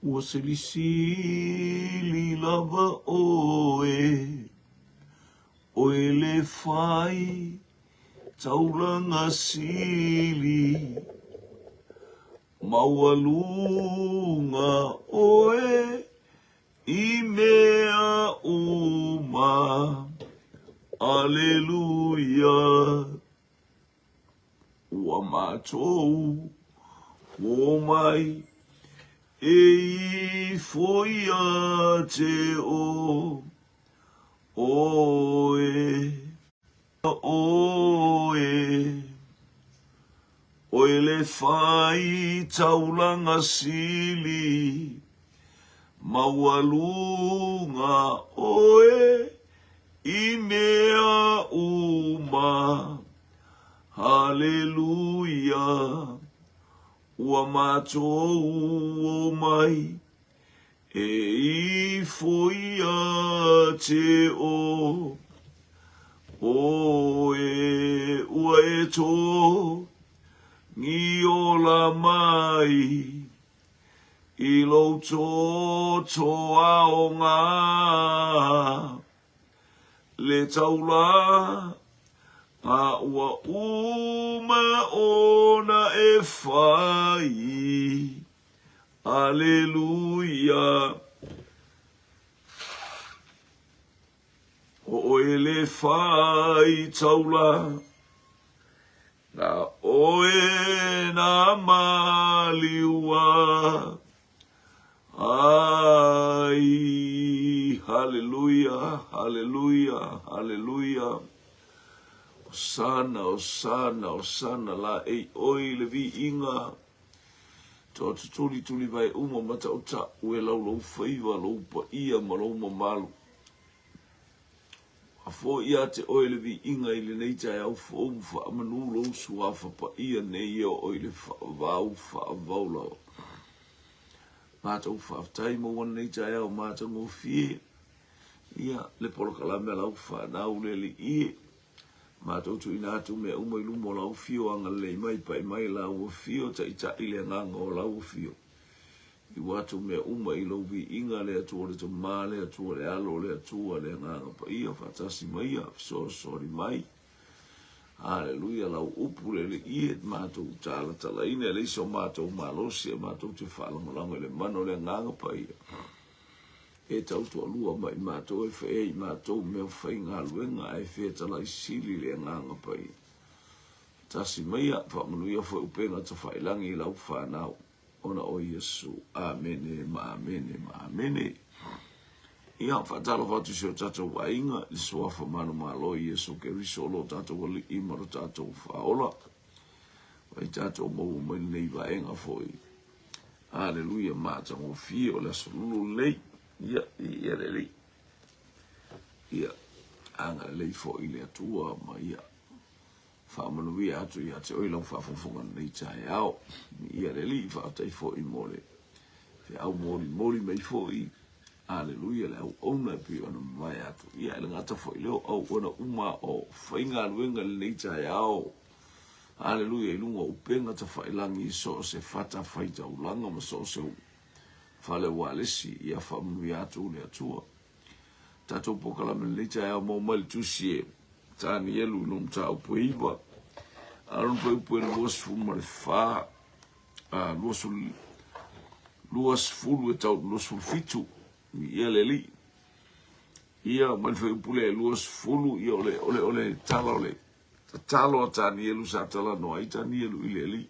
Ua silisili lava oe, oe le fai taulaga sili, maualuga oe i mea uma. Aleluia. Ua matou omai e ifo ia te o oe, oe, oe le fai taulaga sili, maualuga oe I mea uma, Haleluia, ua matou omai e ifo ia te o oe, ua e togi ola mai i lou toto aoga. Le taula a ua uma ona e fai. Aleluia. O oe le fai taula, na oe na maliua. Ai, haleluia, haleluia, haleluia. Osana, osana, osana, la ei oi le viiga. Toa tutuli tuli vai uma ma ta'uta'u e lau lou faiva, lou paia ma lou mamalu. A foi ia te oe le viiga i lenei taeao fou ma faamanu lou suafa paia nei e oo i le faavavau faavavau lava. Matou faafetai maua lenei taeao matagofie. Ia, le polokalame a lau fanau le Alii e. Matou tuuina atu mea uma i luma o lau afio, agalelei mai, pai mai lau afio, taitai le agaga o lau afio. Iu atu mea uma i lou viiga, le Atua le Tama, le Atua le Alo, le Atua le Agaga Paia, faatasi ma Ia, fesoasoani mai. Haleluia, lau upu le Alii e matou talatalaina, e leai so matou malosi e matou te faalagolago i le mana o le Agaga Paia. E tautoalua mai matou e fai ai matou mea faigaluega ae fetalai sili le Agaga Paia. Tasi mai ia, faamanuia foi upega tafailagi i lau fanau. Ona o Iesu. Amene ma amene ma amene. Ia, faatalofa atu i si o tatou aiga, i le suafa manumalo o Iesu Keriso o lo tatou Alii ma lo tatou Faaola. Ua tatou maua mai lenei vaega foi. Aleluia, matagofie o le aso lulu lenei. Ia, ia le Alii. Ia, agalelei foi le Atua ma ia Faamanuia atu ia te oe lau faafogafoga lenei taeao. Ia le Alii, faafetai foi mo le feau molimoli mai foi. Aleluia, le auauna e pei ona mavae atu. Ia, e le gata foi lea o auauna uma o faigaluega i lenei taeao. Aleluia, i luga o upega tafailagi i so o se fata faitaulaga ma so o se fale ualesi. Ia faamanuia atu le Atua. Tatou polokalame lenei taeao maua mai le tusi e Tanielu i lona mataupu e 9, a lona fuaiupu e 24, a 20, 20 e tau 27, ia le alii. Ia mai le fuaiupu lea e 20, ia o le, o le, o le tala o le tatalo a Tanielu sa talanoa ai Tanielu i le alii.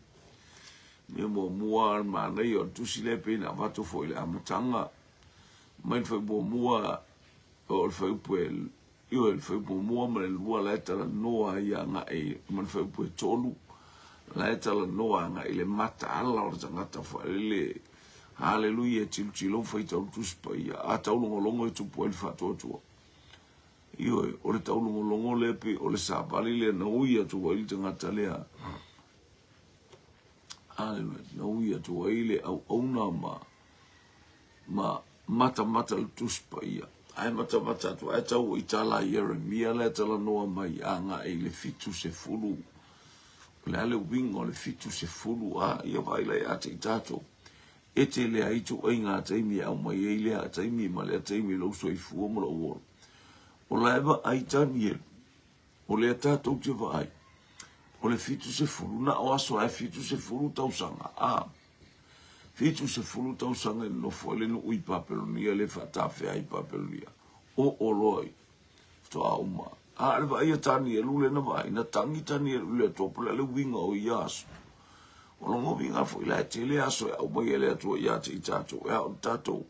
Mea muamua le manaia o le tusi lea pei na avatu foi i le amataga mai le fuaiupu muamua o le fuaiupu e ioe, le fuaiupu muamua ma le lua la e talanoa ai agai ma le fuaiupu e tolu la e talanoa agai i le mataala o le tagata faalele. Haleluia, e tilotilo ma faitau le Tusi Paia, a taulogologo e tupu ai le faatuatua. Ioe, o le taulogologo lea pei o le savali lea na ui atu ai le tagata lea. Haleluia, na ui atu ai le auauna ma ma matamata le Tusi Paia. Ae matamata atu, ae tau i tala a Ieremia lea talanoa mai agai i le 70. O le a le uiga o le 70 a? Ia vaai la ia te i tatou. E tele ai ituaiga taimi e aumai ai lea taimi ma lea taimi i lou soifua ma lou ola. O la e vaai Tanielu, o lea tatou te vaai, o le 70, na o aso ae 70 tausaga, a, 70 tausaga e nonofo ai le nuu i Papelonia le faatafea ai i Papelonia, oo loa i faatoa uma. A o le vaai a Tanielu lea na vaai, na tagi Tanielu i le Atua po o le a le uiga o ia aso. O lona uiga foi la e tele aso e aumai e le Atua ia te i tatou, e ao ona tatou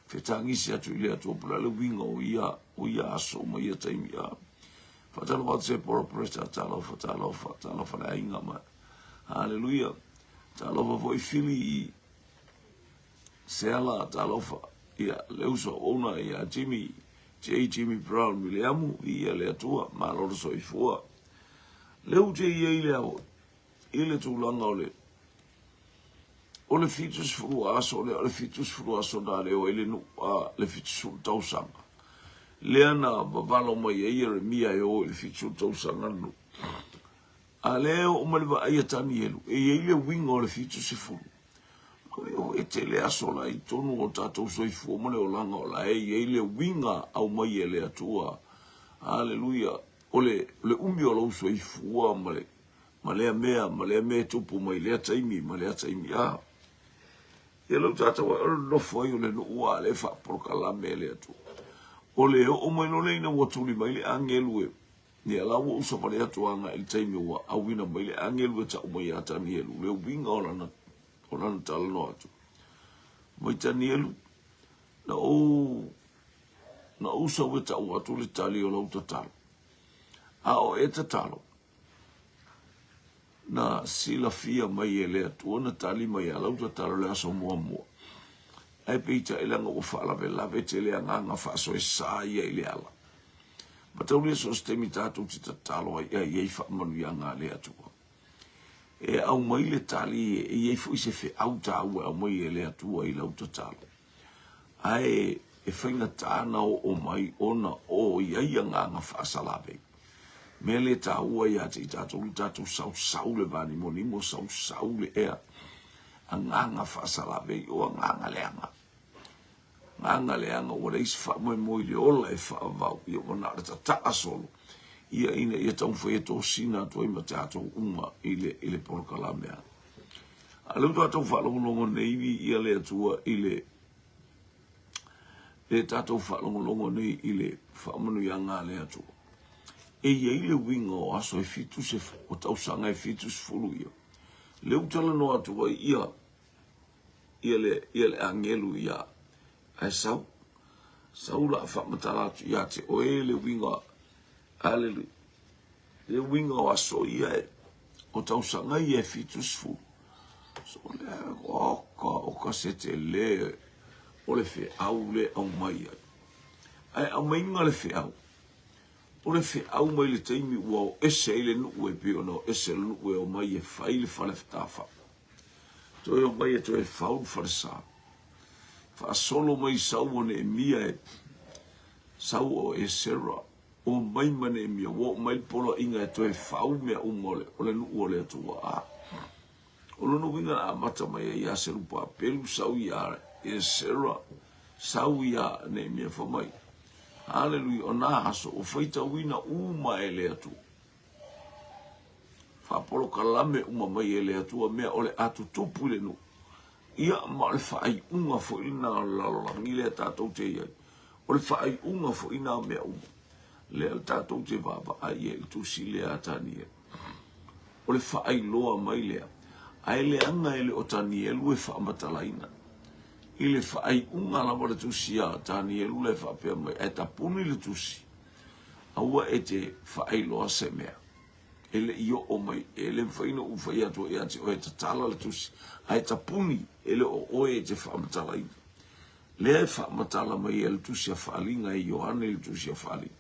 fetagisi atu i le Atua po o le a le uiga o ia, o ia aso ma ia taimi. A faatalofa atu se Pora Preta, talofa, talofa, talofa le aiga ma. Haleluia. Talofa foi Fili i Seala, talofa. Ia, le uso ona ia Jimmy, J. Jimmy Brown Wiliamu, ia le Atua, malo le soifua. Le u te ia i le ao, i le tulaga o le o le 70 aso lea, o le 70 aso na leo ai le nuu, a, le 70 tausaga. Lea na vavalo mai ai Ieremia e o i le 70 tausaga le nuu. A lea e oo mai le vaai a Tanielu, e i ai le uiga o le 70. E tele aso la i totonu o tatou soifua ma le olaga o la e i ai le uiga aumai e le Atua. Aleluia. O le, le umi o lou soifua ma le, ma lea mea, ma lea mea e tupu mai lea taimi, ma lea taimi. A, ia lou tatou ai, o le nofo ai o le nuu a le faapolokalame e le Atua. O le oo mai loa lea ina ua tuli mai le agelu e, ia la ua usa wale atu agai i le taimi ua auina mai le agelu e tau mai ia Tanielu, le uiga o lana, o lana talanoa atu. Mai Tanielu, na ou, na ou sau e tau atu le tali o lau tatalo. A o e tatalo, na silafia mai e le Atua na tali mai a lau tatalo le aso muamua. Ae peitai leaga ua faalavelave tele agaga faasoesa ia i le ala. Mataulia so o se taimi tatou te tatalo ai e i ai faamanuiaga a le Atua. E aumai le tali e i ai foi se feau taua e aumai e le Atua i lau tatalo. Ae e faigata na oo mai ona o i ai agaga faasalavei. Mea le taua ia te i tatou le tatou sausau le vanimonimo, sausau le ea. Agaga faasalavei o agaga leaga. Agaga leaga ua leai se faamoemoe i le ola e faavavau, ia ua na o le tataa solo ia ina ia taumafai e tosina atu ai ma tatou uma i le, i le polokalame a. A lea ua tatou faalogologo nei viia le Atua i le le tatou faalogologo nei i le faamanuiaga a le Atua. E i ai le uiga o aso e fitu se, o tausaga e 70 ia. Lea ua talanoa atu ai ia ia le, ia le agelu ia ae sau. Sau la faamatala atu ia te oe le uiga. Aleluia. Le uiga o aso ia e, o tausaga ia e 70. So lea, oka, oka se tele o le feau le aumai ai. Ae aumaiga le feau, o le feau mai le taimi ua o ese ai le nuu e pei ona o ese le nuu e omai e fai le fale tafa. Toe omai e toe fau le falesa. Faasolo mai sau o Neemia e sau o Esera, omai ma Neemia, ua oo mai le poloaiga e toe fau mea uma o le, o le nuu o le Atua. A, o lona uiga na amata mai ai ia Serubabelu, sau ia Esera, sau ia Neemia fai mai. Haleluia, o nā aso ua faitauina uma e le Atua. Faapolokalame uma mai e le Atua mea o le a tutupu i le nuu. Ia, ma o le faaiuga foi lena o le lalolagi lea tatou te i ai. O le faaiuga foi na o mea uma. Lea tatou te vaavaai ai i le tusi lea a Tanielu. O le faailoa mai lea. Ae leaga e le o Tanielu e faamatalaina. I le faaiuga lava o le tusi a Tanielu lea e faapea mai, ae tapuni le tusi, aua e te faailoa se mea. E le i oo mai, e le mafai ona ou fai atu ia te oe e tatala le tusi, ae tapuni, e le o oe e te faamatalaina. Lea e faamatala mai e le tusi a Faaaliga e Ioane le tusi a Faaaliga.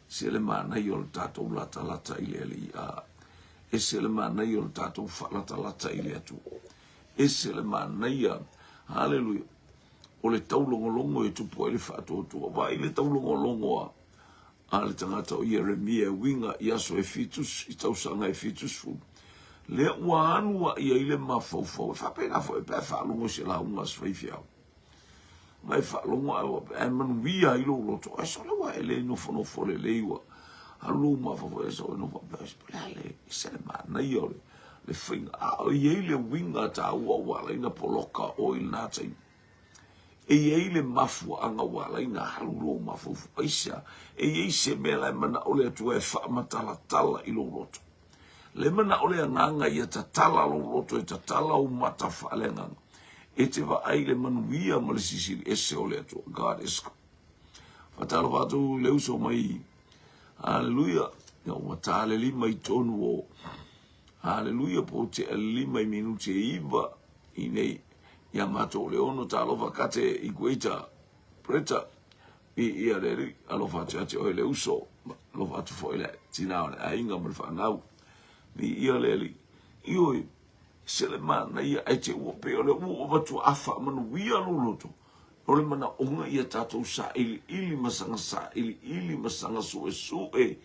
Se le manaia o le tatou latalata i le Alii, a ese le manaia o le tatou faalatalata i le Atua. Ese le manaia, haleluia, o le taulogologo e tupu ai le faatuatua. Vaai le taulogologo a a le tagata o Ieremia e uiga i aso e fitu, i tausaga e 70. Lea ua alu aʻi ai le mafaufau, e faapena foi pe a faalogo i se lauga a se faifeau. Ma e faalogo ae ua ae manuia ai lou loto. Ae sole ua e le nofonofo lelei ua alu lou mafaufau e sole nofo faapea, po o le a le ese le manaia o le faiga. A o i ai le uiga taua ua ala ai ona poloka oe i lena taimi. E i ai le mafuaaga ua ala ai ona alu lou mafaufau. Aisea? E i ai se mea la e manao le Atua e faamatalatala i lou loto. Le manao le agaga ia tatala lou loto e tatala ou mata faaleagaga e te vaai i le manuia ma le sisili ese o le Atua. God is good. Faatalofa atu le uso mai. Haleluia. Ia ua ta le 5 i tonu o Haleluia po te 5 i minuti e 9 i nei. Ia matou le 6 talofa kate i Greater Breta. I ia le alii, alofa atu ia te oe le uso, alofa atu foi le tina o le aiga ma le fanau. Viia le Alii. Ioe, se le manaia ae te ua pei o le ua ova atu a faamanuia lou loto. O le manaoga ia tatou sailiili ma saga sailiili ma saga suesue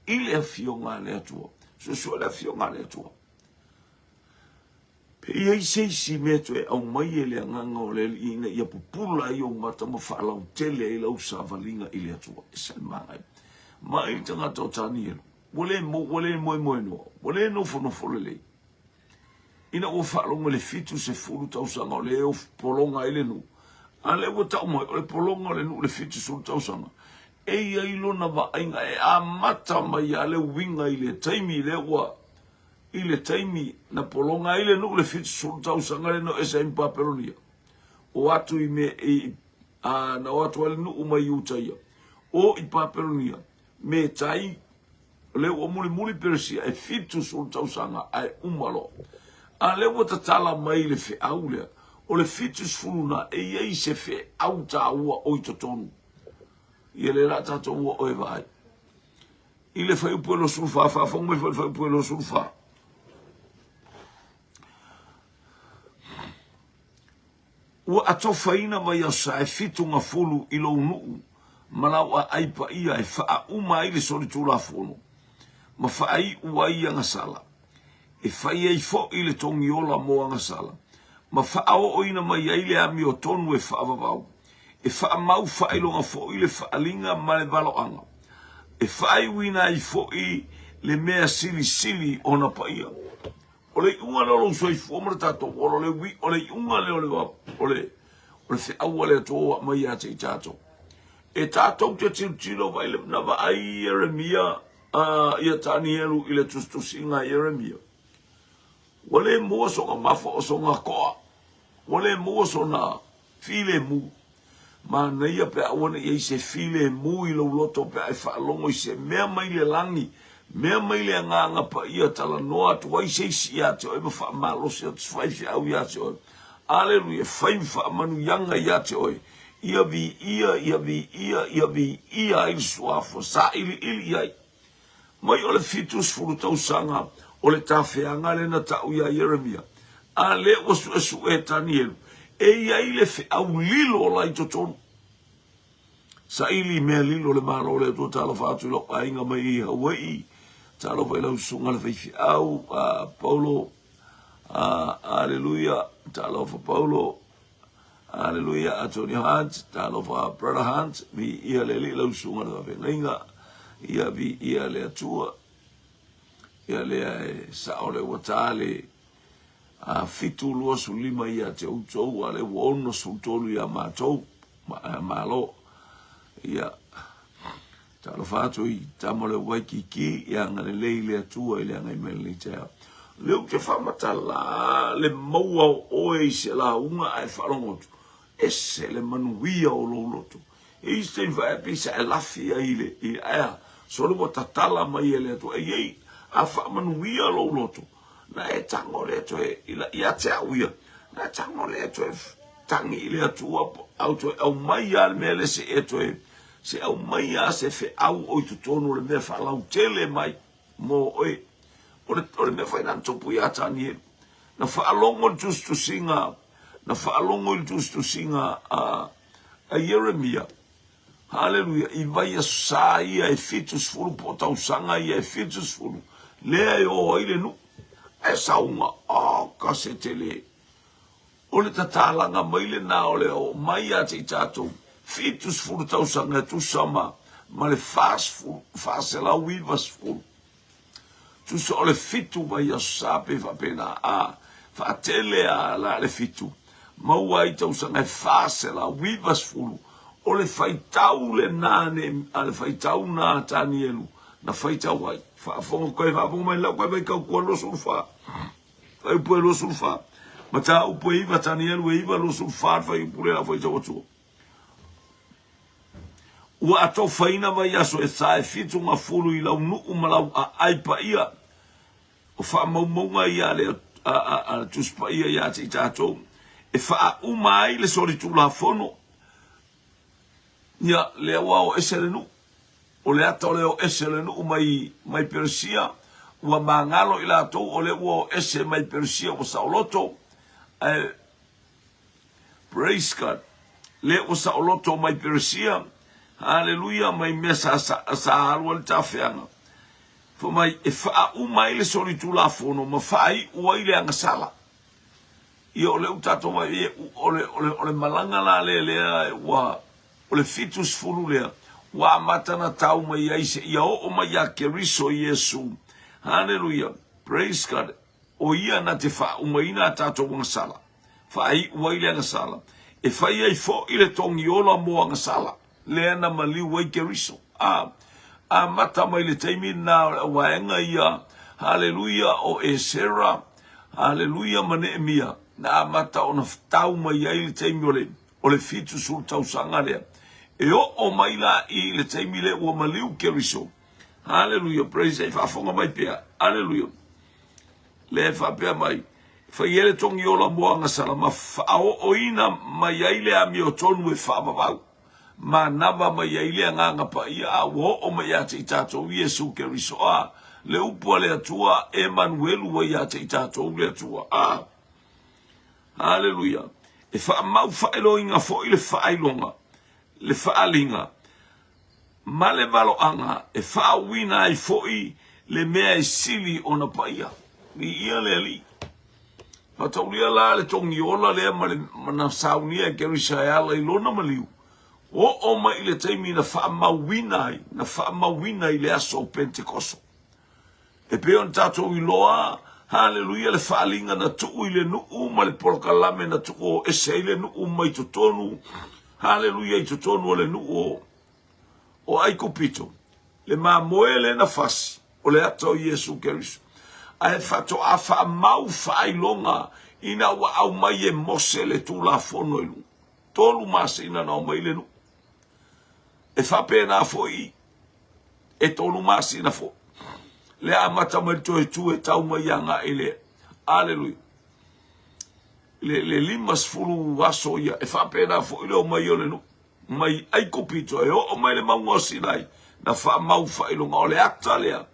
i le Afioga a le Atua. Suesue le Afioga a le Atua. Pe i ai se isi mea toe aumai e le Agaga o le Alii ina ia pupula ai ou mata ma faalautele ai lau savaliga i le Atua. E se manaia. Mai le tagata o Tanielu, ua le mo, ua le moemoenoa, ua le nofonofo lelei. Ina ua faalogo i le 70 tausaga o lea e pologa ai le nuu, a lea ua tau mai o le pologa o le nuu i le 70 tausaga, e i ai lona vaaiga e amata mai lava le uiga i le taimi lea ua I le taimi na pologa ai le nuu le 70 tausaga le na ese ai ma Papelonia, o atu i me i a na o atu ai le nuu mai Iuta ia, o i Papelonia, me tai le ua mulimuli Peresia e 70 tausaga ae uma loa. A lea ua tatala mai le feau lea, o le 70 na e i ai se feau taua o i totonu. Ia lea la tatou ua oe vaai. I le fuaiupu e 24, faafofoga mai foi i le fuaiupu e 24. Ua atofaina vaiaso e fitu gafulu i lou nuu ma lau aai paia e faauma ai le solitulafono ma faaiu ai agasala, e fai ai foi le togiola mo agasala, ma faaooina mai ai le amiotonu e faavavau, e faamau faailoga foi le faaaliga ma le valoaga, e faaiuina ai foi le mea silisili ona paia. O le iuga lea o lou soifua ma le tatou ola, o le ui, o le iuga lea o le, o le, o le feau a le Atua ua aumai ia te i tatou. E tatou te tilotilo vai le, na vaai Ieremia, ia Tanielu i le tusitusiga a Ieremia. Ua le maua sona mafa o sona toa, ua le maua sona Filemu. Manaia pe a aua ne i ai se filemu i lou loto pe a e faalogo i se mea mai le lagi, mea mai le Agaga Paia, talanoa atu ai se isi ia te oe ma faamalosi atu se faifeau ia te oe. Aleluia, fai ma faamanuiaga ia te oe. Ia viia, ia viia, ia viia ai le Suafa, sailiili i ai. Mai o le 70 tausaga o le tafeaga lea na tau ia Ieremia, a lea ua suesue e Tanielu, e i ai le feau lilo la i totonu. Saili mea lilo le Malo o le Atua, talofa atu i lou aiga mai i Hawaii, talofa i lau susuga le faifeau, a Paulo, a aleluia, talofa Paulo, Aleluia, Attorney Hunt, talofa Brother Hunt, viia le Alii lau susuga le faafeagaiga, ia viia le Atua, ia lea e sao le ua ta le a 7:25 ia te outou, a lea ua 63 ia matou, malo, ia Talofa atu i tama o le Waikiki, ia agalelei le Atua i le agai mai lenei taeao. O lea ou te faamatala le maua o oe i se lauga ae faalogo atu, ese le manuia o lou loto. E i se taimi faea pei sa e lafi ai i le, i aea, sole ua tatala mai e le Atua. E i ai, a faamanuia lou loto, na e tago lea toe, ia te au ia, na e tago lea toe tagi i le Atua, au toe aumai lava le mea lea se e toe Se aumai lava se feau o i totonu o le mea faalautele mai mo oe. O le, o le mea foi na tupu ia Tanielu. Na faalogo le tusitusiga, na faalogo i le tusitusiga a, a Ieremia. Haleluia, i vaiaso sa ia e 70 po o tausaga ia e 70, lea e o ai le nuu. Ae sauga, oka se tele. O le tatalaga mai lena o le oo mai ia te i tatou, 70 tausaga e tusa ma, ma le 40, 490. Tusa o le fitu vaiaso sa pe faapena, a, faatele a la le fitu, maua ai tausaga e 490. O le faitau lena a le faitau na a Tanielu na faitau ai. Faafofoga koe, faafofoga mai lau koe mai kau 24. Fuaiupu e 24. Mataupu e 9, Tanielu e 9, 24 le fuaiupu lea o le a faitau atu. Ua atofaina vaiaso e sa e fitu gafulu i lau nuu ma lau aai paia. O faamaumauga ia a le, a, a, a le Tusi Paia ia te i tatou, e faauma ai le solitulafono. Ia, lea ua o ese le nuu. O le ata o le o ese o le nuu mai, mai Peresia, ua magalo i latou o lea ua o ese mai Peresia ua saoloto. Ae, praise God, lea ua saoloto mai Peresia, haleluia, mai mea sa, sa, sa alu ai le tafeaga. Fai mai, e faauma ai le solitulafono ma faaiu ai le agasala. Ia o lea ua tatou vaai, o le, o le, o le malaga la lea lea ua, o le 70 lea, ua amata na tau mai ai seia oo mai ia Keriso Iesu. Haleluia! Praise God! O ia na te faaumaina a tatou agasala, faaiu ai le agasala, e fai ai foi le togiola mo agasala, lea na maliu ai Keriso. A, amata mai le taimi lena o le vaega ia, haleluia, o Esera, haleluia, ma Neemia, na amata ona tau mai ai le taimi o le o le 70 tausaga lea. E oo mai la i le taimi lea ua maliu Keriso. Haleluia, praise, e faafofoga mai pea. Haleluia. Lea e faapea mai, fai ai le togiola mo agasala ma faaooina mai ai le amiotonu e faavavau. Manava mai ai le Agaga Paia a ua oo mai ia te i tatou Iesu Keriso. A, le upu a le Atua, Emanuelu ai ia te i tatou le Atua. A, Haleluia. E faamau faailoina foi le faailoga, le faaaliga, ma le valoaga e faauuina ai foi le mea e sili ona paia. Viia le Alii. Faataulia la le togiola lea ma le ma na saunia e Kerisa e ala i lona maliu, oo mai i le taimi na faamauina ai, na faamauina i le aso o Pentekoso. E pei ona tatou iloa, haleluia, le faaaliga na tuu i le nuu ma le polokalame na tuu o ese ai le nuu mai totonu, haleluia, i totonu o le nuu o, o Aikupito, le mamoe lea na fasi, o le ata o Iesu Keriso. Ae faatoa faamau faailoga ina ua aumai e Mose le Tulafono i luga. Tolu masina na omai le nuu. E faapena foi e tolu masina foi le amata mai le toe tu e tau mai agai i le aleluia le, le 50 aso ia e faapena foi le omai o le nuu mai Aikupito e oo mai le mauga o Sinai na faamau faailoga o le ata lea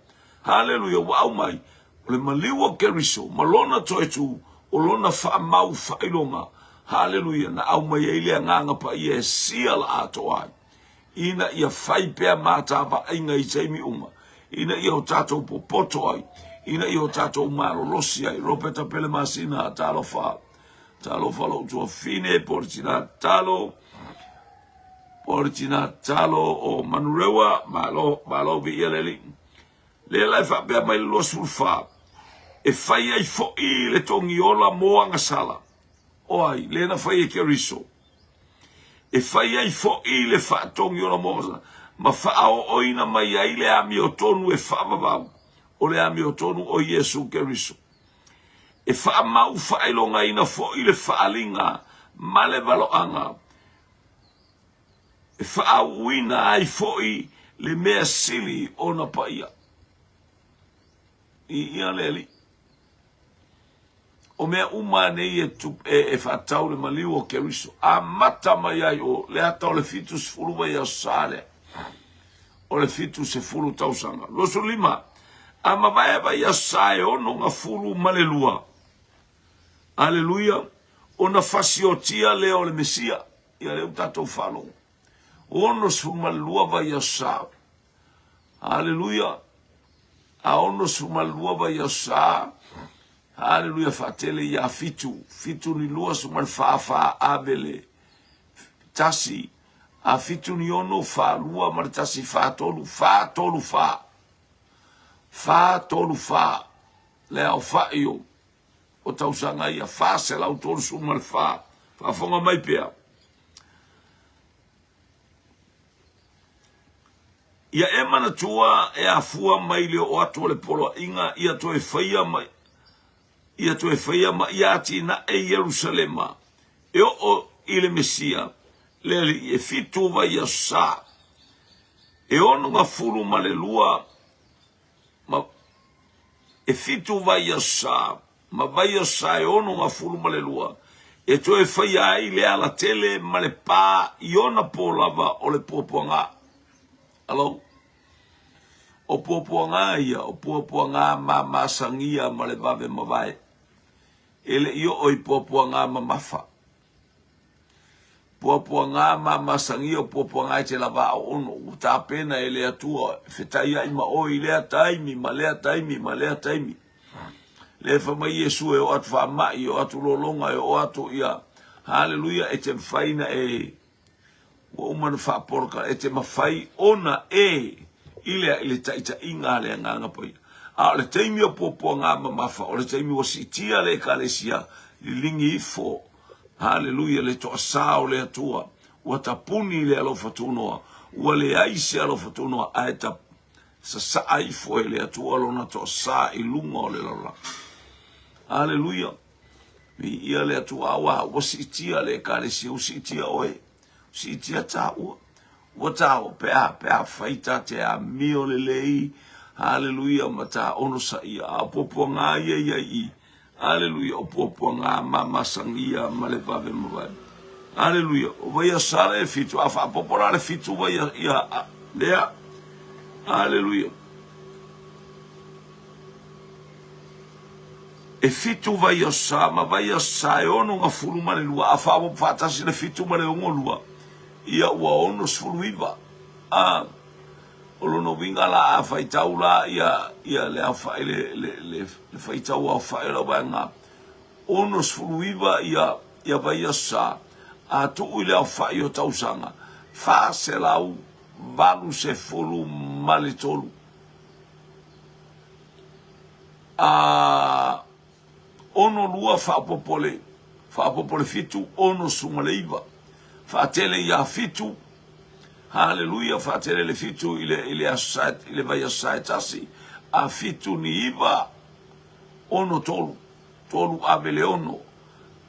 haleluia ua aumai o le maliu o Keriso ma lona toe tu o lona faamau faailoga haleluia na aumai ai le agaga paia e sia la atoa ai ina ia fai pea matavaaiga i taimi uma, ina ia o tatou popoto ai, ina ia o tatou malolosi ai. Ropeta Pele Masina, talofa, talofa lou tuafine, po le tina talo, po le tina talo o Manurewa, malo, malo viia le Alii. Lea la e faapea mai le 24, e fai ai foi le togiola mo agasala, o ai, lea na fai e Keriso. E fai ai foi le faatogi o Lamosa ma faaooina mai ai le amiotonu e faavavau, o le amiotonu o Iesu Keriso. E faamau faailogaina foi le faaaliga ma le valoaga, e faauuina ai foi le mea sili ona paia. Viia le Alii. O mea uma nei e, e, e faatau le maliu o Keriso. Amata mai ai o le ata o le 70 vaiaso sa lea. O le 70 tausaga. 25. A mavae vaiaso sa e ono gafulu ma le lua. Aleluia. Ona fasiotia lea o le Mesia. Ia lea ua tatou faalogo. 62 vaiaso sa. Aleluia. A 62 vaiaso sa. Haleluia faatele ia fitu, fitu ni 24 fa ave le tasi, a fitu ni ono fa lua ma le tasi fa tolu, fa tolu fa. Fa tolu fa. Le aofai o o tausaga ia 434. Faafofoga mai pea. Ia e manatua e afua mai le oo atu o le poloaiga ia toe faia ma ia toe faia ma ia atinae Ierusalema e oo i le Mesia, le Alii, e fitu vaiaso sa, e 62 ma e fitu vaiaso sa ma vaiaso sa e 62 e toe faia ai le alatele ma le pā i ona pō lava o le puapuaga. Alo. O puapuaga ia, o puapuaga mamasagia ma le vave mavae. E le i oo i puapuaga mamafa. Puapuaga mamasagia o puapuaga e te lava aoono, ua tapena e le Atua e fetaiai ma oe i lea taimi ma lea taimi ma lea taimi. Le fai mai Iesu e oo atu faamai, e oo atu lologa, e oo atu ia, haleluia, e te mafai na e Ua uma ona faapoloka e te mafai ona e i le i le taitaiga a le Agaga Paia. A o le taimi o puapuaga mamafa, o le taimi ua siitia le Ekalesia, liligi ifo, haleluia, le toasā o le Atua, ua tapuni le alofa tunoa, ua leai se alofa tunoa, ae ta sasaa ifo e le Atua lona toasā i luga o le lalolagi. Haleluia! Viia le Atua, aua ua siitia le Ekalesia, ua siitia oe, ua siitia tāua. Ua tāua, pe a, pe a fai tā te amio lelei, haleluia, ma tā onosaia. A o puapuaga ia ia i, haleluia, o puapuaga mamasagia ma le vave mavae. Haleluia, o vaiaso e fitu, a faapopo la le fitu vaia, ia, lea, haleluia. E fitu vaiaso sa ma vaiaso sa e 62, a faaopoopo faatasi le fitu ma le 62, ia ua 69. A, o lona uiga la a faitau la ia, ia le aofai, le, le, le, le faitau aofai o lau vaega, 69 ia, ia vaiaso sa, a tuu i le aofai o tausaga, 483. A ono lua faaopoopo le faaopoopo le fitu, 69. Faatele ia fitu, haleluia, faatele le fitu i le, i le aso sa, i le vaiaso sa e tasi, a fitu ni iva, ono tolu, tolu ave le ono,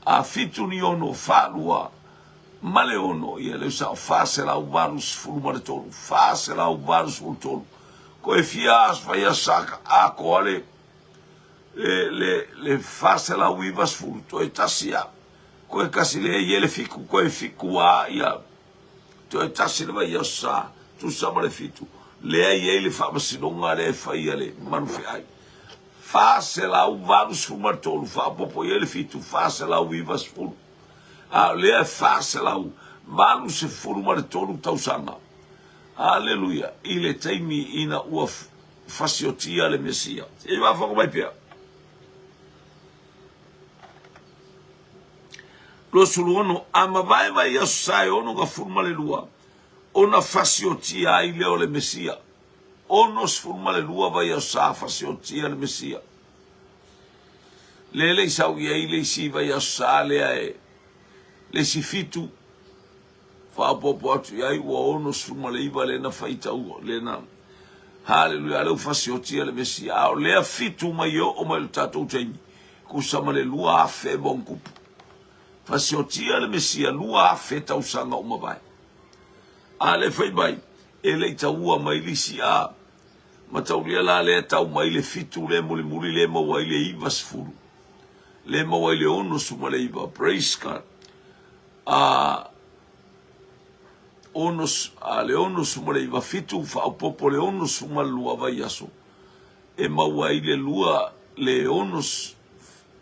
a fitu ni ono, faalua, ma le ono, ia leu sao, 483, 483. Ko e fia aso fai aso sa ka atoa le le le le 490 toe tasi a koe kasi le i ele fiku koe fiku a ia toe tasi le vai aso sa tusa ma le fitu lea i ai le faamasinoga lea e faia le manufeai 483 faaopoopo i ai le fitu 490 a o lea e 483 tausaga. Aleluia! I le taimi ina ua fasiotia le Mesia. Se i faafofoga mai pea. 26, a mavae vaiaso sa e 62 ona fasiotia ai lea o le Mesia. 62 vaiaso sa fasiotia le Mesia. Lea le i sau i ai le isi vaiaso sa lea e le isi fitu faaopoopo atu i ai ua 69 lea na faitau lea na Haleluia lea ua fasiotia le Mesia a o lea fitu mai e oo mai i le tatou taimi tusa ma le 2000 ma ona tupu fasiotia le Mesia 2000 tausaga ua mavae a lea fai mai e le i taua mai le isi a mataulia la lea tau mai le fitu lea mulimuli lea maua ai le 90 lea maua ai le 69. Praise God. A ono, a le 69 fitu faaopoopo le 62 vaiaso e maua ai le lua le ono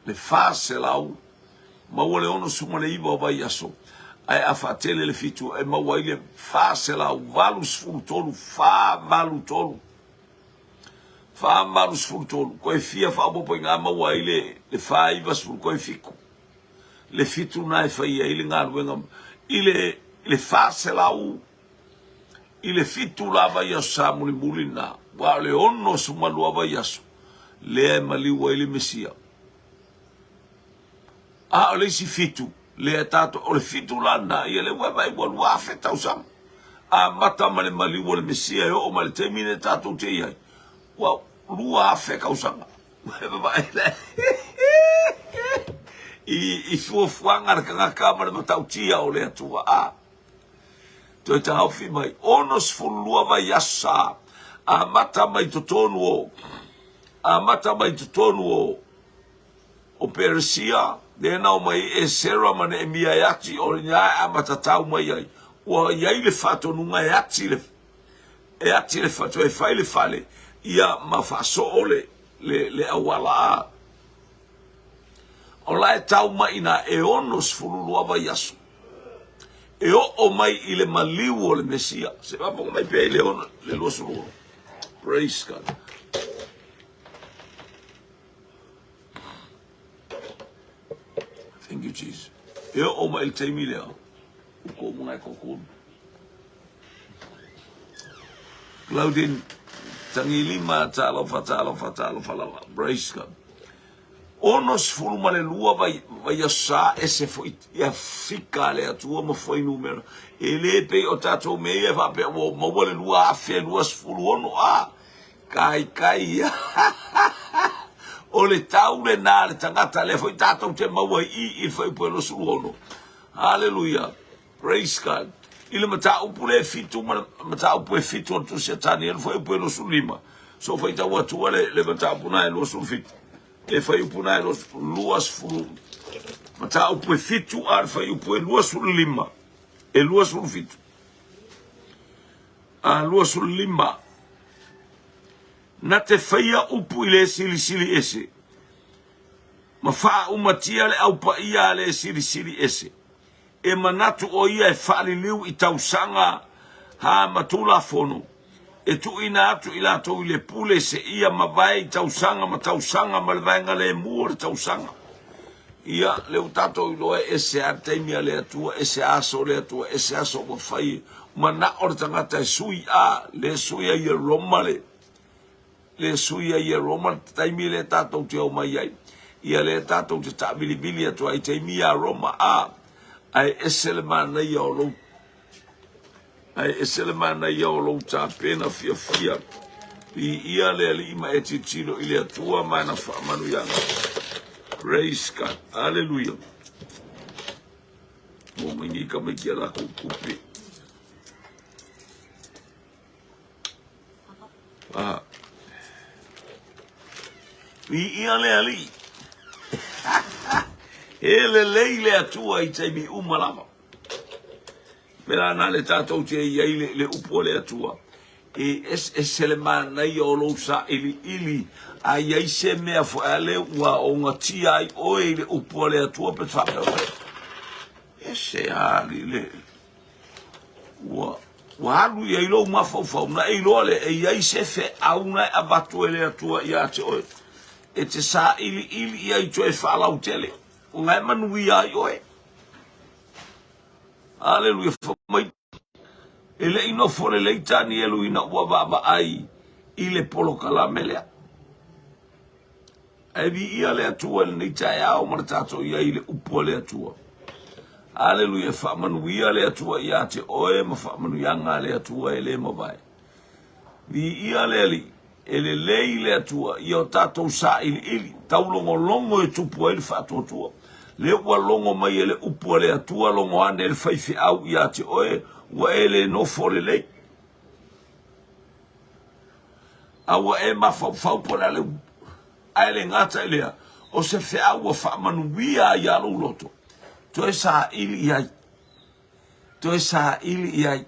le 400 maua le 69 o vaiaso ae a faatele le fitu e maua ai le 483 483. 483, toe fia faaopoopo i ina maua ai le 490, toe fitu. Le fitu lena e fai ai le galuega i le 400 i le fitu la vaiaso sa mulimuli lena, aua o le 62 vaiaso lea e maliu ai le Mesia. A o le isi fitu, lea tatou, o le fitu la lena, ia lea ua e vaai ua 2000 tausaga. Amata mai le maliu o le Mesia e oo mai le taimi lea tatou te i ai, ua 2000 tausaga. Ua e vaai la i fuafuaga a le tagata ma le matautia o le Atua. A toe taofi mai, 62 vaiaso sa amata mai totonu o amata mai totonu o o Peresia, lea na omai ai Esera ma Neemia e ati, o ina e amata tau mai ai. Ua i ai le faatonuga e ati le, e ati le fale, toe fai le fale, ia ma faasoo le, le, le auala a. O la e tau mai ina e 62 vaiaso. E oo mai i le maliu o le Mesia. Se faafofoga mai pea i le, ono, le 26. Praise God. Thank you, Jesus. E oo mai le taimi lea, o ko mga e kokolu. Claudine, tangilima, talofa, talofa, talofa lava. Praise God. 62 vai, vaiaso sa ese foi ia fika a le Atua ma fuainumera. E le pei o tatou mea ia e faapea ua maua le 2026 a. Kai kai ia. O le tau lena a le tagata, lea foi tatou te maua i i i le fuaiupu e 26. Haleluia. Praise God. I le mataupu lea e fitu ma le mataupu e fitu o le Tusi a Tanielu fuaiupu e 25. So faitau atua le, le mataupu na e 27. Le fuaiupu na e 20. Mataupu e fitu a le fuaiupu e 25. E 27. A 25. Na te faia upu i le Silisili Ese, ma faaumatia le Au Paia a le Silisili Ese, e manatu ʻo ia e faaliliu i tausaga ha ma Tulafono, e tuuina atu i latou i le pule seia mavae i tausaga ma tausaga ma le vaega lemu o le tausaga. Ia, lea ua tatou iloa e ese lava le taimi a le Atua, ese aso o le Atua, ese aso ua fai. Manao le tagata e sui, a, le sui ai e Roma le, le sui ai e Roma le taimi lea tatou te omai ai. Ia lea tatou te taavilivili atu ai i taimi ia Roma, a, ae ese le manaia o lou Ae ese le manaia o lou tapena fiafia. Viia le Alii ma e tilotilo i le Atua ma ana faamanuiaga. Praise God. Hallelujah. Mo mai nei tamaiti a latou tupe. Ah. Viia le Alii. E lelei le Atua i taimi uma lava. Pēlā nā le tātou te i ai le, le upu a le Atua. E eseese le manaia o lou sailiili, a i ai se mea foi a le ua ogatia ai oe i le upu a le Atua pe faapea mai. Ese a li le ua ua alu i ai lou mafaufau na e iloa le e i ai se feau na e avatu e le Atua ia te oe. E te sailiili i ai toe faalautele. O na e manuia ai oe. Aleluia, fai mai, e le i nofo lelei Tanielu ina ua vaavaai i le polokalame lea. Ae viia le Atua i lenei taeao ma le tatou i ai i le upu a le Atua. Aleluia, faamanuia le Atua ia te oe ma faamanuiaga a le Atua e le mavae. Viia le Alii, e lelei le Atua ia o tatou sailiili, taulogologo e tupu ai le faatuatua. Lea ua logo mai e le upu a le Atua, logo ane le faifeau ia te oe, ua e le nofo lelei. A ua e mafaufau po o le a le upu. Ae le gata i lea, o se feau ua faamanuia ai ia lou loto, toe saili i ai, toe saili i ai.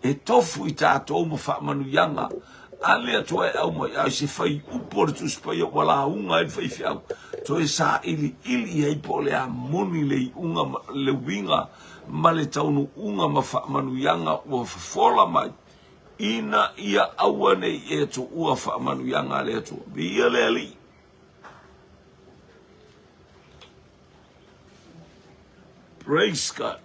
E tofu i tatou ma faamanuiaga a le Atua e aumai, a o se faiupu o le Tusi Paia ua lauga ai le faifeau, toe sailiili i ai po o le a moni le iuga, le uiga ma le taunuuga ma faamanuiaga ua fofola mai. Ina ia aua ne i e tuua faamanuiaga a le Atua. Viia le Alii. Praise God.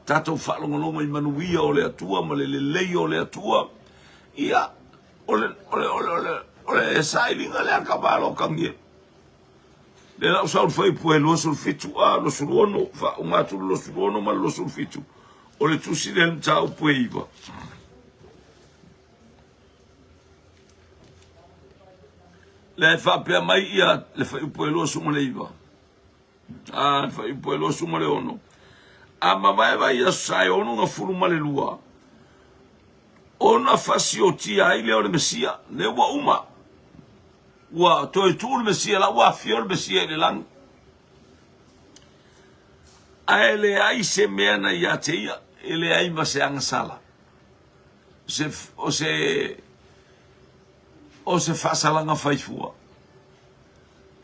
Tatou faalogologo i manuia o le Atua ma le lelei o le Atua. Ia, o le, o le, o le, o le, o le sailiga lea ka malo kangie. Le lau sau fai pue 27 a 26 fa uma atu 26 ma 27 o le tusi le mataupu e iva. Le faapea mai ia le fuaiupu e 29. A le fuaiupu e 26. A mavae vai aso sa e ono gafulu ma le lua. Ona fasiotia ai lea o le Mesia, le ua uma. Ua toe tuu le Mesia la ua afio le Mesia i le lagi. Ae leai se mea na ia te ia, e leai ma se agasala. Se, o se, o se faasalaga faifua.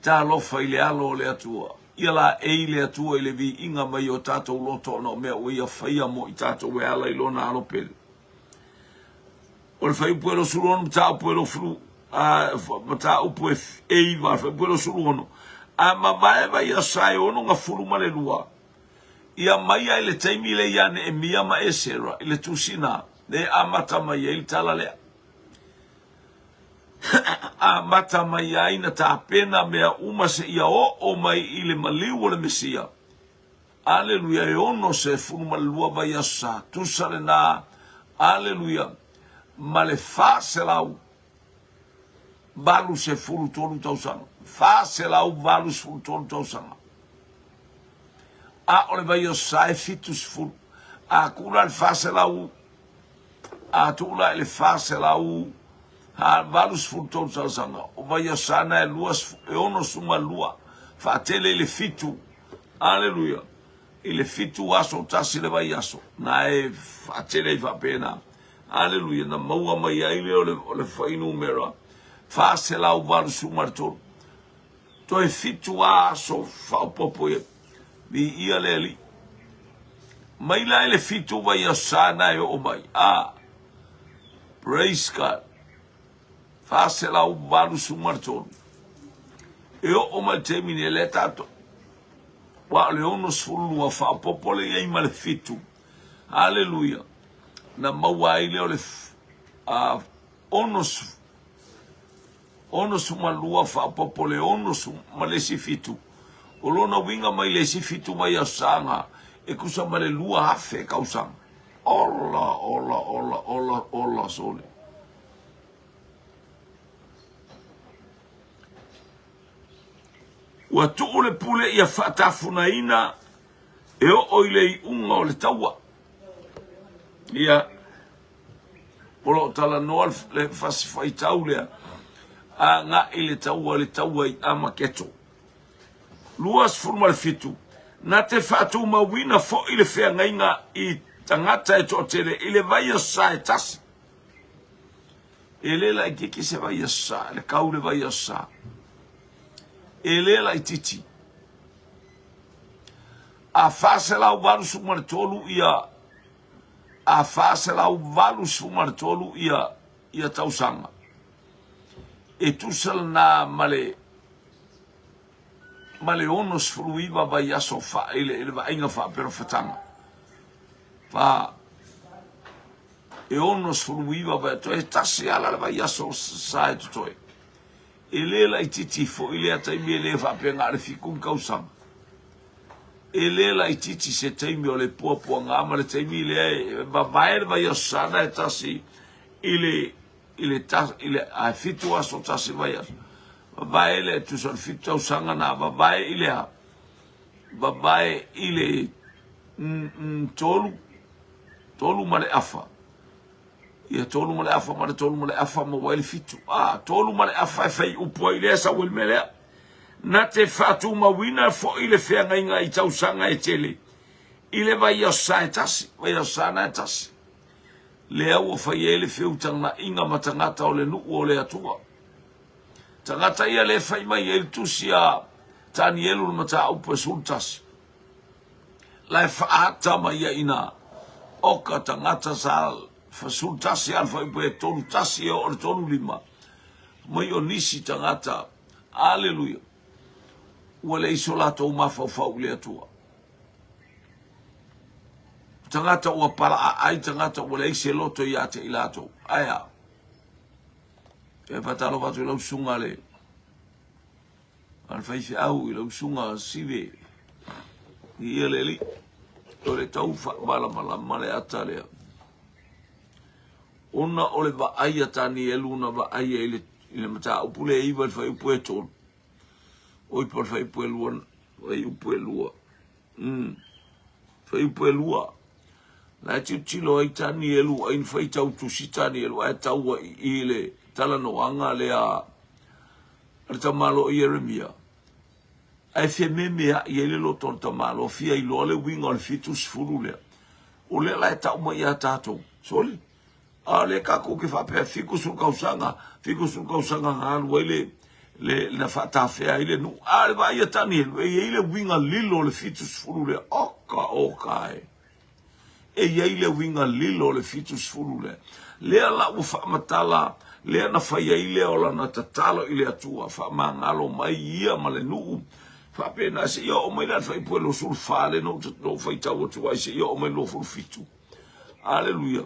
Talofa i le alo o le Atua. Ia laei le Atua i le viiga mai o tatou loto ona o mea ua ia faia mo i tatou e ala i lona alo pele. O le fuaiupu e 26 mataupu e 20 a mataupu e 9 fuaiupu e 26 a mavae vaiaso e ono gafulu ma le lua ia mai ai le taimi le ia Neemia ma Esera i le tusina le amata mai ai le tala lea. Amata mai ai na tapena mea uma seia oo mai i le maliu o le Mesia. Aleluia, e 62 vaiaso sa tusa lena, aleluia, ma le 483 tausaga. 483 tausaga. A o le vaiaso sa e 70. A tuu la le 400 A tuu la i le 483 tausaga, o vaiaso na e 62, faatele i le fitu, aleluia, i le fitu aso tasi le vaiaso, na e faatele ai faapena, aleluia, na maua mai ai lea o le fuainumera 483. Toe fitu lava aso faaopoopo i ai. Viia le Alii. Mai la i le fitu vaiaso sa na e oo mai. Ah, praise God. 483. E oo mai le taimi nei lea tatou. Ua o le 62 faaopoopo le i ai ma le fitu. Haleluia. Na maua ai lea o le uh, 60 62 faaopoopo le 60 ma le isi fitu. O lona uiga mai le isi fitu vaiasosaga e tusa ma le 2,000 tausaga. Ola, ola, ola, ola, ola, sole. Ua tuu le pule ia faatafunaina e oo i le iuga o le taua. Ia, O lo o talanoa le fasi faitau lea agai le taua le taua i Amaketo. 27 na te faatumauina foi le feagaiga i tagata e toatele i le vaiaso e tasi. E le laititi se vaiaso sa, le kau le vaiaso sa. E le laititi. A 483 ia a 483 ia ia tausaga. E tusa lena ma le ma le 69 vaiaso fa i le, i le vaaiga faaperofetaga. Fa e 69 vai toe tasi ala le vaiaso sa e totoe. E le laitiiti foi lea taimi e le faapea na o le fitu tausaga. E le laitiiti se taimi o le puapuaga ma le taimi lea e vavae le vaiaso sana e tasi i le i le ta, i le a fitu aso tasi vaiaso. Vavae le tusa o le fitu tausaga na vavae i le a vavae i le tolu tolu ma le afa. Ia tolu ma le afa ma le tolu ma le afa maua ai le fitu. A, tolu ma le afa e fai upu ai lea sau ai le mea lea. Na te faatumauina foi le feagaiga i tausaga e tele i le vaiaso sa e tasi, vaiaso sa na e tasi. Lea ua fai ai le feutagaiga ma tagata o le nuu o le Atua. Tagata ia le fai mai ai le tusi a Tanielu le mataupu e 11. La e faaata mai ai ina oka tagata sa 11 a le fuaiupu e 31 e oo i le 35, mai o nisi tagata, aleluia, ua leai so latou mafaufau i le Atua. Tagata ua palaaai, tagata ua leai se loto ia te i latou. Ae a? E faatalofa atu i lau susuga le a le faifeau i lau susuga Sive. Ia le alii, o le tau faamalamalama le ata lea. Ona o le vaai a Tanielu na vaai ai i le mataupu lea e 9 i le fuaiupu e 3. Oi po o le fuaiupu e 2, fuaiupu e 2. Fuaiupu e 2. La e tilotilo ai Tanielu ai na faitau tusi Tanielu ae tau ai i le talanoaga lea a le tamaloa Ieremia. Ae fememeai ai le loto o le tamaloa fia iloa le uiga o le 70 lea. O lea la e tau mai ia tatou. Sole. A o lea tatou te faapea 70 tausaga, 70 tausaga na alu ai le, le, na faatafea ai le nuu. A o le vaai a Tanielu, e i ai le uiga lilo o le 70 lea. Oka, oka e. E i ai le uiga lilo o le 70 lea. Lea la ua faamatala, lea na fai ai lea o lana tatalo i le Atua, faamagalo mai ia ma le nuu. Faapena, seia oo mai la i le fuaiupu e 24 lea na ou faitau atu ai, seia oo mai i le 27. Aleluia.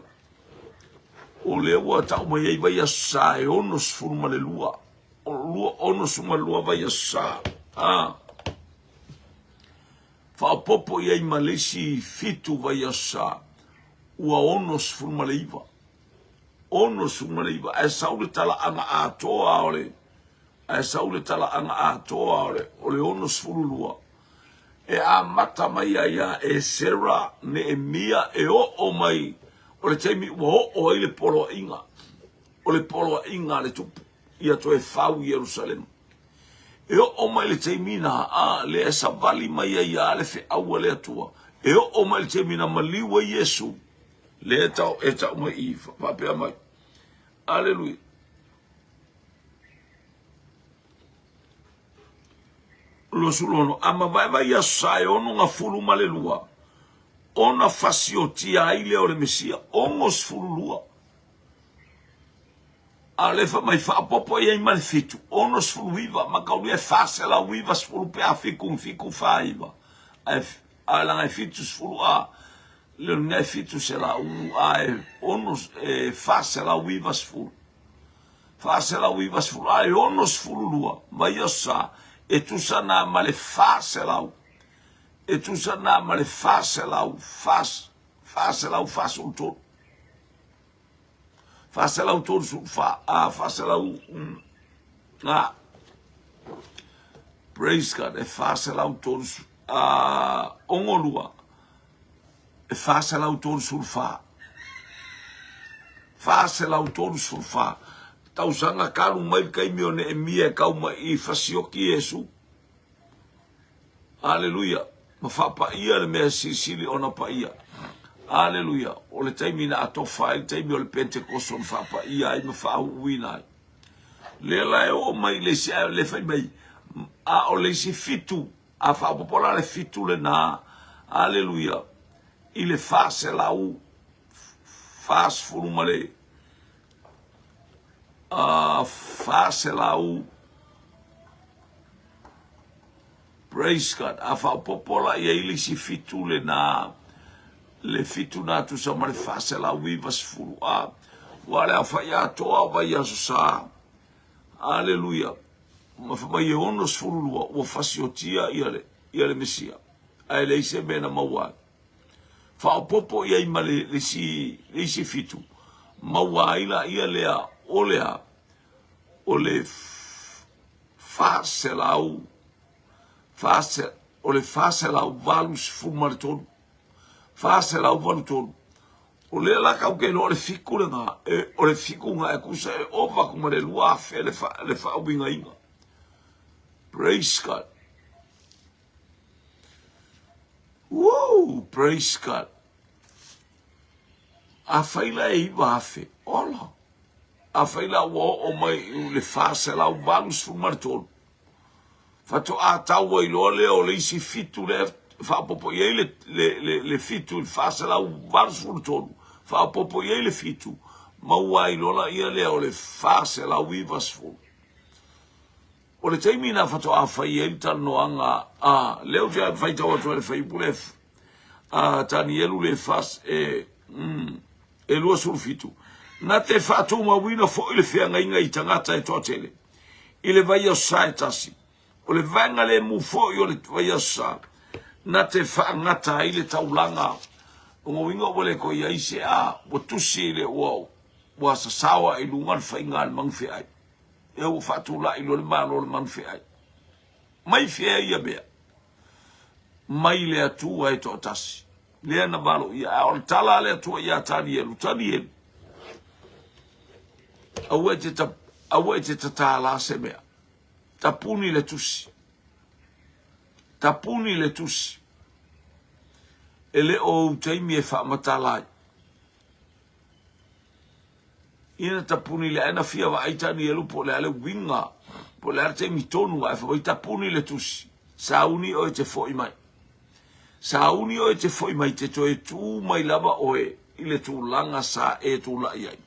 O lea ua tau mai ai vaiaso sa e 62. O 62 vaiaso sa. Ah. Faaopoopo i ai ma le isi 7 vaiaso sa, ua 69. 69, ae sau le talaaga atoa o le, ae sau le talaaga atoa o le, o le 62. E amata mai ai ia Esera, Neemia, e oo mai o le taimi ua oo ai le poloaiga, o le poloaiga a le tupu ia toe fau Ierusalema. E oo mai le taimi na, a, lea e savali mai ai a le feau a le Atua. E oo mai le taimi na maliu ai Iesu, lea e tau, e tau mai i, faapea mai. Aleluia. 26, a mavae vaiaso sa e 62, ona fasiotia ai lea o le Mesia, 62. A o lea fai mai faaopoopo i ai ma le 7, 69, mataulia e 490 pe a 7 7 4 9. Ae a leaga e 70 a le lona e 700 a e ono e 490. 490 a e 62 vaiaso sa e tusa na ma le 400 e tusa na ma le 400 443. 434, a 400, a, praise God, e 430, a, 62, e 434, 434, tausaga talu mai le taimi o Neemia e tau mai i fasioki Iesu. Aleluia. Ma faapaia le mea silisili ona paia. Aleluia. O le taimi na atofa ai, le taimi o le Pentekoso na faapaia ai ma faauuina ai. Lea la e oo mai le isi, le fai mai, a o le isi 7, a faaopoopo la le 7 lena, aleluia, i le 440 ma le 400 Praise God. A faaopoopo la i ai le isi 7 lena, le 7 na tusa ma le 490. A, ua le aofai atoa o vaiaso sa. Aleluia. Ma fai mai e 62 ua fasiotia ia le, ia le Mesia. Ae leai se mea na maua ai. Faaopoopo i ai ma le, le isi, le isi 7, maua ai la ia lea o le a, o le 400, o le 483, 483. O lea la tatou te iloa o le 7 lena, e, o le 7 lena e tusa e ova atu ma le 2000 le, fa, le faauigaina. Praise God. Woo, praise God. Afai la e 9000, ola. Afai la ua oo mai i le 483, faatoa tau ai loa lea o le isi 7 lea faaopoopo i ai le 7 i le 483, Faaopoopo i ai le fitu, maua ai loa laia lea o le 490. O le taimi na faatoa fai ai le talanoaga a lea ou te faitau atu ai le fuaiupu le a Tanielu le fas e e 27 na te faatumauina foi le feagaiga i tagata e toatele i le vaiaso sa e tasi. O le vaega lemu foi o le vaiaso sa na te faagata ai le taulaga. O lona uiga ua le toe i ai se a ua tusi le ua ua sasao ae i luga le faiga a le manufeai. Ea ua faatulai loa le Malo o le manufeai. Mai fea ia mea? Mai le Atua e toatasi. Lea na valoia. A o le tala a le Atua ia Tanielu, Tanielu, aua e te, ta, aua e te tatala se mea. Tapuni le tusi. Tapuni le tusi. E le o ou taimi e faamatala ai. Ina tapuni le ae na fia vaai Tanielu po o le a le uiga, po o le a le taimi tonu ae fai mai tapuni le tusi, sauni oe e te foi mai. Sauni oe e te foi mai te toe tu mai lava oe i le tulaga sa e tulai ai.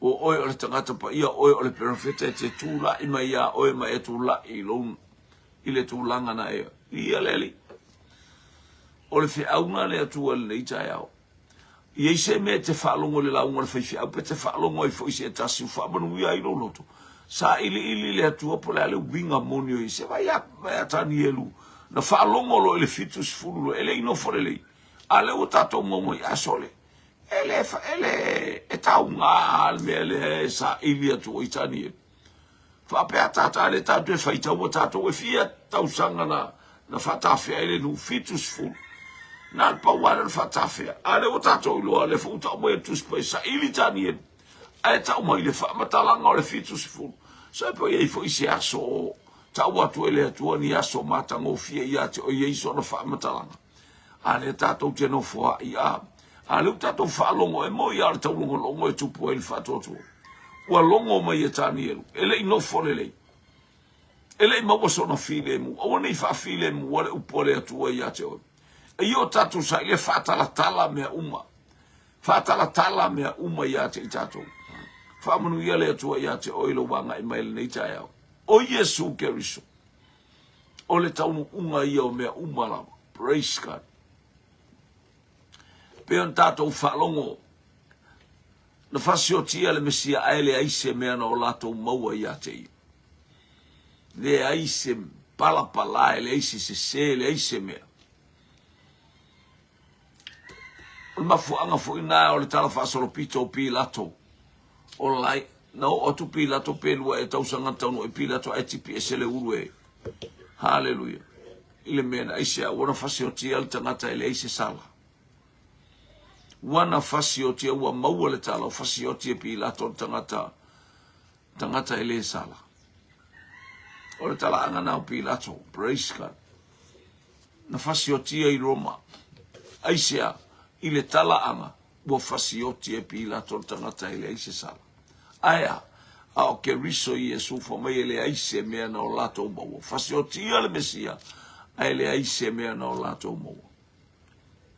O oe o le tagata paia, o oe o le perofeta e te tulai mai iā oe ma e tulai i lou i le tulaga na e ia le Alii. O le feauga a le Atua i lenei taeao. I ai se mea e te faalogo i le lauga a le faifeau pe te faalogo ai foi i se tasi ua faamanuia ai lou loto, sailiili le Atua po o le a le uiga moni o ia. Se vaai a, vaai a Tanielu, na faalogo loa i le 70 loa, e le i nofo lelei. A lea ua tatou maua mai, a sole, e le, e le, e tauga le mea lea e saili atu ai Tanielu. Faapea tata le tatou e faitaua tatou e fia tausaga na na faatafea ai le nuu 70 na le pau lava lea o le faatafea a lea ua tatou iloa lea foi ua tau mai e le Tusi Paia saili Tanielu ae tau mai le faamatalaga o le 70 so pe i ai foi se aso o tau atu e le Atua ni aso matagofie ia te oe i ai sona faamatalaga. A lea tatou te nofoaʻi, a, a lea ua tatou faalogo, e moi lava o le taulogologo e tupu ai le faatuatua. Ua logo mai e Tanielu, e le i nofo lelei, e le i maua sona filemu, aua ne i faafilemua le upu a le Atua ia te oe. E i o tatou saili e faatalatala mea uma, faatalatala mea uma ia te i tatou. Faamanuia le Atua ia te oe i lou agai mai i lenei taeao. O Iesu Keriso. O le taunuuga ia o mea uma lava. Praise God. Pei ona tatou faalogo, na fasiotia le Mesia ae leai se mea na o latou maua ia te ia. Leai se palapala, leai se sese, leai se mea. O le mafuaaga foi na o le tala faasolopito o Pilato. O lai, na oo atu Pilato pe lua e tausaga na taunuu ai Pilato ae tipi ese le ulu e. Haleluia. I le mea na aisea, ua na fasiotia le tagata e leai se sala. Ua na fasiotia, ua maua le tala, ua fasiotia Pilato le tagata, tagata e le sala. O le talaaga na o Pilato, praise God. Na fasiotia i Roma. Aisea, i le talaaga, ua fasioti e Pilato le tagata e leai se sala. Ae a? A o Keriso Iesu fai mai e leai se mea na o latou maua. Fasiotia le Mesia, ae leai se mea na o latou maua.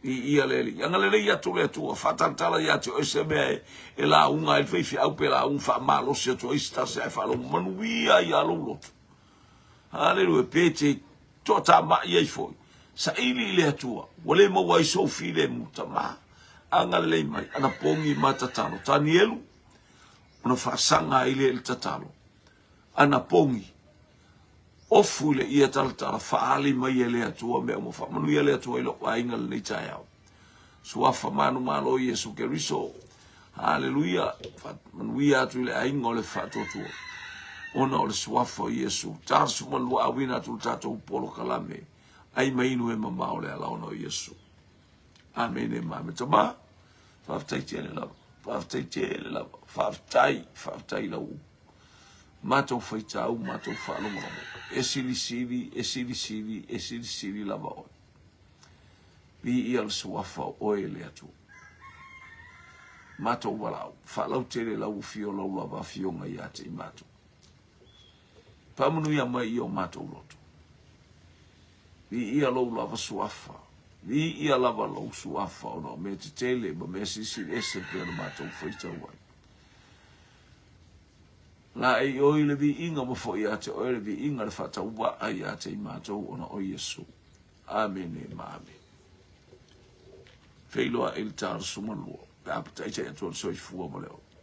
Viia le Alii. Agalelei atu le Atua, faatalatala ia te oe se mea e, e lauga ai le faifeau pe lauga faamalosi atu ai se tasi ae faalogo manuia ai a lou loto. Haleluia, pe te toatamai ai foi. Saili i le Atua, ua le maua ai sou filemu, tama. Agalelei mai, ana pogi ma tatalo. Tanielu, ona faasaga ai lea i le tatalo. Ana pogi, ofu i le ia talatala, faaali mai e le Atua mea uma. Faamanuia le Atua i lou aiga lenei taeao. Suafa manumalo Iesu Keriso. Haleluia. Faamanuia atu i le aiga o le faatuatua. Ona o le suafa o Iesu. 42 auina atu le tatou polokalame. Ai ma inu e mamao le alaona o Iesu. Amene ma ame. Tama, faafetai tele lava. Faafetai tele lava. Faafetai, faafetai lau matou faitau, matou faalogologo. E silisili, e silisili, e silisili lava oe. Viia le suafa o oe e le Atua. Matou valaau, faalautele lau afio lau lava afioga ia te i matou. Faamanuia mai i o matou loto. Viia lou lava suafa. Viia lava lou suafa ona o mea tetele ma mea silisili ese pei ona matou faitau ai. Laei i oe le viiga ma foi ia te oe le viiga le faatauvaa ia te i matou ona o Iesu. Amene ma amene. Feiloai i le ta 12 pe a taitai atu ai le soifua ma le ola.